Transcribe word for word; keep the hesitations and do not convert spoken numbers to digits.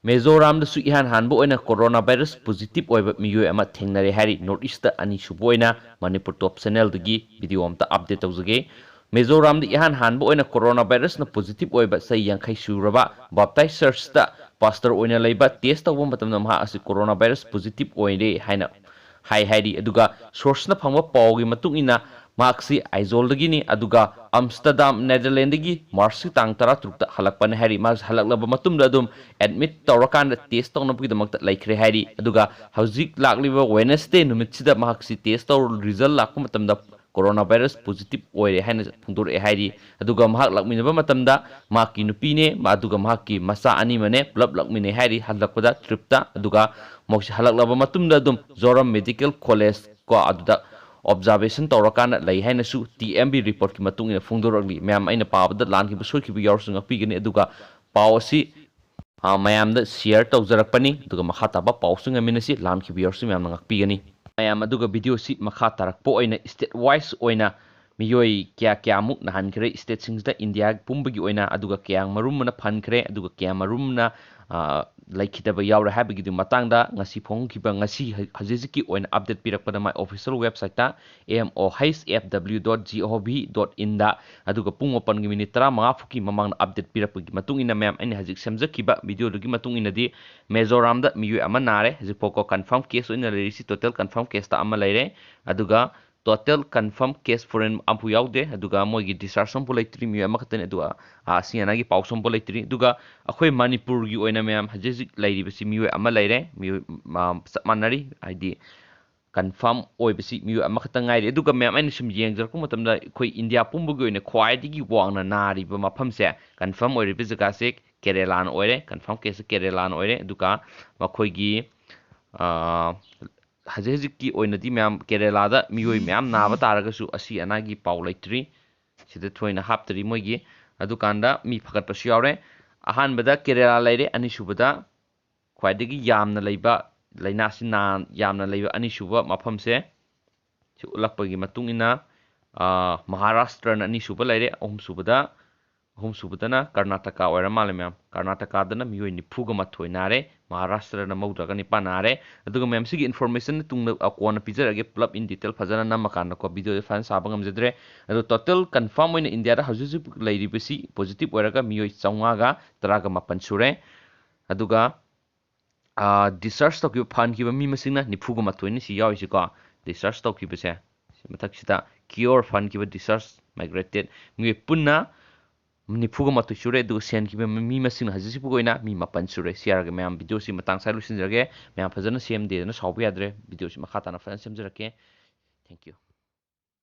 ꯃꯤꯖꯣꯔꯥꯝꯗꯁꯨ ꯏꯍꯥꯟ ꯍꯥꯟꯕ ꯑꯣꯏꯅ ꯀꯣꯔꯣꯅꯥ ꯚꯥꯏꯔꯁ ꯄꯣꯖꯤꯇꯤꯚ ꯑꯣꯏꯕ ꯃꯤꯑꯣꯏ ꯑꯃ ꯊꯦꯡꯅꯔꯦ ꯍꯥꯏꯔꯤ꯫ ꯅꯣꯔꯠ ꯏꯁꯇ ꯑꯅꯤꯁꯨꯕ ꯑꯣꯏꯅ ꯃꯅꯤꯄꯨꯔ ꯇꯣꯞ ꯆꯦꯅꯦꯜꯗꯒꯤ ꯚꯤꯗꯤꯑꯣ ꯑꯝꯇ ꯑꯞꯗꯦꯠ ꯇꯧꯖꯒꯦ꯫ ꯃꯤꯖꯣꯔꯥꯝꯗ ꯏꯍꯥꯟ ꯍꯥꯟꯕ ꯑꯣꯏꯅ ꯀꯣꯔꯣꯅꯥ ꯚꯥꯏꯔꯁꯅ ꯄꯣꯖꯤꯇꯤꯚ ꯑꯣꯏꯕ ꯆꯍꯤ ꯌꯥꯡꯈꯩ ꯁꯨꯔꯕ ꯕꯥꯞꯇꯥꯏꯁ ꯆꯔꯆꯇ ꯄꯥꯁꯇꯔ ꯑꯣꯏꯅ ꯂꯩꯕ ꯇꯦꯁ ꯇꯧꯕ ꯃꯇꯝꯗ ꯃꯍꯥꯛ ꯑꯁꯤ ꯀꯣꯔꯣꯅꯥ ꯚꯥꯏꯔꯁ ꯄꯣꯖꯤꯇꯤꯚ ꯑꯣꯏꯔꯦ ꯍꯥꯏꯅ ꯍꯥꯏ ꯍꯥꯏꯔꯤ꯫ ꯑꯗꯨꯒ ꯁꯣꯔꯁꯅ ꯐꯪꯕ ꯄꯥꯎꯒꯤ ꯃꯇꯨꯡ ꯏꯟꯅ ꯃꯍꯥꯛꯁꯤ ꯑꯥꯏꯖꯣꯜꯗꯒꯤꯅꯤ, ꯑꯗꯨꯒ ꯑꯝꯁꯇꯔꯗꯥꯝ, ꯅꯦꯗꯔꯂꯦꯟꯗꯒꯤ ꯃꯥꯔꯆꯀꯤ ꯇꯥꯡ ꯇꯔꯥ ꯇꯔꯨꯛꯇ ꯍꯜꯂꯛꯄꯅꯤ ꯍꯥꯏꯔꯤ꯫ ꯃꯍꯥꯛꯁꯤ ꯍꯜꯂꯛꯂꯕ ꯃꯇꯨꯡꯗ ꯑꯗꯨꯝ ꯑꯦꯗꯃꯤꯠ ꯇꯧꯔꯀꯥꯟꯗ ꯇꯦꯁ ꯇꯧꯅꯕꯒꯤꯗꯃꯛꯇ ꯂꯩꯈ꯭ꯔꯦ ꯍꯥꯏꯔꯤ꯫ ꯑꯗꯨꯒ ꯍꯧꯖꯤꯛ ꯂꯥꯛꯂꯤꯕ ꯋꯦꯅꯁꯗꯦ ꯅꯨꯃꯤꯠꯁꯤꯗ ꯃꯍꯥꯛꯁꯤ ꯇꯦꯁ ꯇꯧꯔ ꯔꯤꯖꯜ ꯂꯥꯛꯄ ꯃꯇꯝꯗ ꯀꯣꯔꯣꯅꯥ ꯚꯥꯏꯔꯁ ꯄꯣꯖꯤꯇꯤꯚ ꯑꯣꯏꯔꯦ ꯍꯥꯏꯅ ꯐꯣꯡꯗꯣꯔꯛꯑꯦ ꯍꯥꯏꯔꯤ꯫ ꯑꯗꯨꯒ ꯃꯍꯥꯛ ꯂꯥꯛꯃꯤꯟꯅꯕ ꯃꯇꯝꯗ ꯃꯍꯥꯛꯀꯤ ꯅꯨꯄꯤꯅꯦ, ꯑꯗꯨꯒ ꯃꯍꯥꯛꯀꯤ ꯃꯆꯥ ꯑꯅꯤ ꯑꯃꯅꯦ ꯄꯨꯂꯞ ꯂꯥꯛꯃꯤꯟꯅꯩ ꯍꯥꯏꯔꯤ ꯍꯜꯂꯛꯄꯗ ꯇ꯭ꯔꯤꯞꯇ꯫ ꯑꯗꯨꯒ ꯃꯍꯥꯛꯁꯤ ꯍꯜꯂꯛꯂꯕ ꯃꯇꯨꯡꯗ ꯑꯗꯨꯝ ꯖꯣꯔꯝ ꯃꯦꯗꯤꯀꯦꯜ ꯀꯣꯂꯦꯖ ꯀꯣ ꯑꯗꯨꯗ ꯑꯣꯕꯖꯥꯔꯕꯦꯁꯟ ꯇꯧꯔꯀꯥꯟꯗ ꯂꯩ ꯍꯥꯏꯅꯁꯨ ꯇꯤ ꯑꯦꯝ ꯕꯤ ꯔꯤꯄꯣꯔꯠꯀꯤ ꯃꯇꯨꯡ ꯏꯟꯅ ꯐꯣꯡꯗꯣꯔꯛꯂꯤ꯫ ꯃꯌꯥꯝ, ꯑꯩꯅ ꯄꯥꯕꯗ ꯂꯥꯟꯈꯤꯕ ꯁꯣꯏꯈꯤꯕ ꯌꯥꯎꯔꯁꯨ ꯉꯥꯛꯄꯤꯒꯅꯤ꯫ ꯑꯗꯨꯒ ꯄꯥꯎ ꯑꯁꯤ ꯑ, ꯃꯌꯥꯝꯗ ꯁꯤꯌꯔ ꯇꯧꯖꯔꯛꯄꯅꯤ꯫ ꯑꯗꯨꯒ ꯃꯈꯥ ꯇꯥꯕ ꯄꯥꯎꯁꯨ ꯉꯥꯏꯃꯤꯟꯅꯁꯤ꯫ ꯂꯥꯟꯈꯤꯕ ꯌꯥꯎꯔꯁꯨ ꯃꯌꯥꯝꯅ ꯉꯥꯛꯄꯤꯒꯅꯤ꯫ ꯃꯌꯥꯝ, ꯑꯗꯨꯒ ꯚꯤꯗꯤꯑꯣꯁꯤ ꯃꯈꯥ ꯇꯥꯔꯛꯄ ꯑꯣꯏꯅ ꯁ꯭ꯇꯦꯠ ꯋꯥꯏꯁ ꯑꯣꯏꯅ ꯃꯤꯑꯣꯏ ꯀꯌꯥ ꯀꯌꯥꯃꯨꯛ ꯅꯥꯍꯟꯈ꯭ꯔꯦ ꯁ꯭ꯇꯦꯠꯁꯤꯡꯁꯤꯗ ꯏꯟꯗꯤꯌꯥ ꯄꯨꯝꯕꯒꯤ ꯑꯣꯏꯅ, ꯑꯗꯨꯒ ꯀꯌꯥꯝ ꯃꯔꯨꯝ ꯑꯃꯅ ꯐꯍꯟꯈ꯭ꯔꯦ, ꯑꯗꯨꯒ ꯀꯌꯥꯝ ꯃꯔꯨꯝꯅ, ꯑ, ꯂꯩꯈꯤꯗꯕ ꯌꯥꯎꯔꯦ ꯍꯥꯏꯕꯒꯤꯗꯨ ꯃꯇꯥꯡꯗ ꯉꯁꯤ ꯐꯣꯡꯈꯤꯕ, ꯉꯁꯤ ꯍ-, ꯍꯧꯖꯤꯛ ꯍꯧꯖꯤꯛꯀꯤ ꯑꯣꯏꯅ ꯑꯞꯗꯦꯠ ꯄꯤꯔꯛꯄꯗ ꯃꯥꯏ ꯑꯣꯐꯤꯁꯤꯌꯦꯜ ꯋꯦꯕꯁꯥꯏꯠꯇ M O H F W dot G O V dot in, ꯑꯗꯨꯒ ꯄꯨꯡ ꯃꯥꯄꯟꯒꯤ ꯃꯤꯅꯤꯠ ꯇꯔꯥꯃꯉꯥ ꯐꯥꯎꯒꯤ ꯃꯃꯥꯡꯗ ꯑꯞꯗꯦꯠ ꯄꯤꯔꯛꯄꯒꯤ ꯃꯇꯨꯡ ꯏꯟꯅ, ꯃꯌꯥꯝ, ꯑꯩꯅ ꯍꯧꯖꯤꯛ ꯁꯦꯝꯖꯈꯤꯕ ꯚꯤꯗꯤꯑꯣꯗꯨꯒꯤ ꯃꯇꯨꯡ ꯏꯟꯅꯗꯤ ꯃꯤꯖꯣꯔꯥꯝꯗ ꯃꯤꯑꯣꯏ ꯑꯃ ꯅꯥꯔꯦ꯫ ꯍꯧꯖꯤꯛ ꯐꯥꯎꯕ ꯀꯟꯐꯥꯔꯝ ꯀꯦꯁ ꯑꯣꯏꯅ ꯂꯩꯔꯤꯁꯤ ꯇꯣꯇꯦꯜ ꯀꯟꯐꯥꯔꯝ ꯀꯦꯁꯇ ꯑꯃ ꯂꯩꯔꯦ꯫ ꯑꯗꯨꯒ ꯇꯣꯇꯦꯜ ꯀꯟꯐꯥꯔꯝ ꯀꯦꯁ ꯐꯣꯔꯦꯟ ꯑꯃꯐꯥꯎ ꯌꯥꯎꯗꯦ꯫ ꯑꯗꯨꯒ ꯃꯣꯏꯒꯤ ꯗꯤꯁꯆꯥꯔꯖ ꯑꯃꯐꯥꯎ ꯂꯩꯇ꯭ꯔꯤ, ꯃꯤꯑꯣꯏ ꯑꯃꯈꯛꯇꯅꯤ꯫ ꯑꯗꯨꯒ, ꯑ, ꯑꯁꯤ ꯑꯅꯥꯒꯤ ꯄꯥꯎꯁꯨ ꯑꯃꯐꯥꯎ ꯂꯩꯇ꯭ꯔꯤ꯫ ꯑꯗꯨꯒ ꯑꯩꯈꯣꯏ ꯃꯅꯤꯄꯨꯔꯒꯤ ꯑꯣꯏꯅ, ꯃꯌꯥꯝ, ꯍꯧꯖꯤꯛ ꯍꯧꯖꯤꯛ ꯂꯩꯔꯤꯕꯁꯤ ꯃꯤꯑꯣꯏ ꯑꯃ ꯂꯩꯔꯦ, ꯃꯤꯑꯣꯏ, ꯃ-, ꯆꯞ ꯃꯥꯟꯅꯔꯤ, ꯍꯥꯏꯗꯤ ꯀꯟꯐꯥꯔꯝ ꯑꯣꯏꯕꯁꯤ ꯃꯤꯑꯣꯏ ꯑꯃꯈꯛꯇꯪ ꯉꯥꯏꯔꯤ꯫ ꯑꯗꯨꯒ, ꯃꯌꯥꯝ, ꯑꯩꯅ ꯁꯨꯝ ꯌꯦꯡꯖꯔꯛꯄ ꯃꯇꯝꯗ ꯑꯩꯈꯣꯏ ꯏꯟꯗꯤꯌꯥ ꯄꯨꯝꯕꯒꯤ ꯑꯣꯏꯅ ꯈ꯭ꯋꯥꯏꯗꯒꯤ ꯋꯥꯡꯅ ꯅꯥꯔꯤꯕ ꯃꯐꯝꯁꯦ, ꯀꯟꯐꯥꯔꯝ ꯑꯣꯏꯔꯤꯕ ꯖꯒꯥꯁꯦ ꯀꯦꯔꯦꯂꯥꯅ ꯑꯣꯏꯔꯦ, ꯀꯟꯐꯥꯔꯝ ꯀꯦꯁꯁꯦ ꯀꯦꯔꯦꯂꯥꯅ ꯑꯣꯏꯔꯦ꯫ ꯑꯗꯨꯒ ꯃꯈꯣꯏꯒꯤ, ꯑ, ꯍꯧꯖꯤꯛ ꯍꯧꯖꯤꯛꯀꯤ ꯑꯣꯏꯅꯗꯤ, ꯃꯌꯥꯝ, ꯀꯦꯔꯦꯂꯥꯗ ꯃꯤꯑꯣꯏ ꯃꯌꯥꯝ ꯅꯥꯕ ꯇꯥꯔꯒꯁꯨ ꯑꯁꯤ ꯑꯅꯥꯒꯤ ꯄꯥꯎ ꯂꯩꯇ꯭ꯔꯤ꯫ ꯁꯤꯗ ꯊꯣꯏꯅ ꯍꯥꯞꯇ꯭ꯔꯤ ꯃꯣꯏꯒꯤ꯫ ꯑꯗꯨꯀꯥꯟꯗ ꯃꯤ ꯐꯒꯠꯄꯁꯨ ꯌꯥꯎꯔꯦ꯫ ꯑꯍꯥꯟꯕꯗ ꯀꯦꯔꯦꯂꯥ ꯂꯩꯔꯦ, ꯑꯅꯤꯁꯨꯕꯗ ꯈ꯭ꯋꯥꯏꯗꯒꯤ ꯌꯥꯝꯅ ꯂꯩꯕ, ꯂꯥꯏꯅꯥꯁꯤ ꯅꯥ-, ꯌꯥꯝꯅ ꯂꯩꯕ ꯑꯅꯤꯁꯨꯕ ꯃꯐꯝꯁꯦ, ꯁꯤ ꯎꯠꯂꯛꯄꯒꯤ ꯃꯇꯨꯡ ꯏꯟꯅ, ꯑ, ꯃꯍꯥꯔꯥꯁꯇ꯭ꯔꯅ ꯑꯅꯤꯁꯨꯕ ꯂꯩꯔꯦ, ꯑꯍꯨꯝꯁꯨꯕꯗ ꯑꯍꯨꯝꯁꯨꯕꯗꯅ ꯀꯔꯅꯥꯇꯀꯥ ꯑꯣꯏꯔ ꯃꯥꯜꯂꯦ ꯃꯌꯥꯝ꯫ ꯀꯔꯅꯥꯇꯀꯥꯗꯅ ꯃꯤꯑꯣꯏ ꯅꯤꯐꯨꯒ ꯃꯥꯊꯣꯏ ꯅꯥꯔꯦ, ꯃꯍꯥꯔꯥꯁꯇ꯭ꯔꯗ ꯃꯧꯗ꯭ꯔꯒ ꯅꯤꯄꯥꯟ ꯅꯥꯔꯦ꯫ ꯑꯗꯨꯒ ꯃꯌꯥꯝ, ꯁꯤꯒꯤ information ꯇꯨꯡꯗ, ꯑ, ꯀꯣꯟꯅ ꯄꯤꯖꯔꯛꯑꯒꯦ, ꯄꯨꯂꯞ in detail ꯐꯖꯅ ꯅꯝꯃꯀꯥꯟꯗꯀꯣ꯫ Video ꯁꯦ ꯐꯖꯅ ꯁꯥꯕ ꯉꯝꯖꯗ꯭ꯔꯦ꯫ ꯑꯗꯣ total confirm ꯑꯣꯏꯅ ꯏꯟꯗꯤꯌꯥꯗ ꯍꯧꯖꯤꯛ ꯍꯧꯖꯤꯛ ꯂꯩꯔꯤꯕꯁꯤ positive ꯑꯣꯏꯔꯒ ꯃꯤꯑꯣꯏ ꯆꯥꯝꯃꯉꯥꯒ ꯇꯔꯥꯒ ꯃꯥꯄꯟ ꯁꯨꯔꯦ꯫ ꯑꯗꯨꯒ discharge ꯇꯧꯈꯤꯕ, ꯐꯍꯟꯈꯤꯕ ꯃꯤ ꯃꯁꯤꯡꯅ ꯅꯤꯐꯨꯒ ꯃꯥꯊꯣꯏꯅꯤ ꯁꯤ ꯌꯥꯎꯔꯤꯁꯤꯀꯣ꯫ Discharge ꯇꯧꯈꯤꯕꯁꯦ, ꯁꯤ ꯃꯊꯛꯁꯤꯗ cure, ꯐꯍꯟꯈꯤꯕ, discharge, migrated, ꯃꯤꯑꯣꯏ ꯄꯨꯟꯅ ꯅꯤꯐꯨꯒ ꯃꯥꯊꯣꯏ ꯁꯨꯔꯦ꯫ ꯑꯗꯨꯒ ꯁꯤꯍꯟꯈꯤꯕ ꯃꯤ ꯃꯁꯤꯡꯅ ꯍꯧꯖꯤꯛ ꯍꯧꯖꯤꯛ ꯑꯣꯏꯅ ꯃꯤ ꯃꯥꯄꯟ ꯁꯨꯔꯦ꯫ ꯁꯤ ꯌꯥꯔꯒ ꯃꯌꯥꯝ, video ꯁꯤ ꯃꯇꯥꯡ ꯆꯥ ꯂꯣꯏꯁꯤꯟꯖꯔꯒꯦ꯫ ꯃꯌꯥꯝ ꯐꯖꯅ ꯁꯦꯝꯗꯦꯗꯅ ꯁꯥꯎꯕ ꯌꯥꯗ꯭ꯔꯦ꯫ Video ꯁꯤ ꯃꯈꯥ ꯇꯥꯅ ꯐꯖꯅ ꯁꯦꯝꯖꯔꯛꯀꯦ꯫ Thank you꯫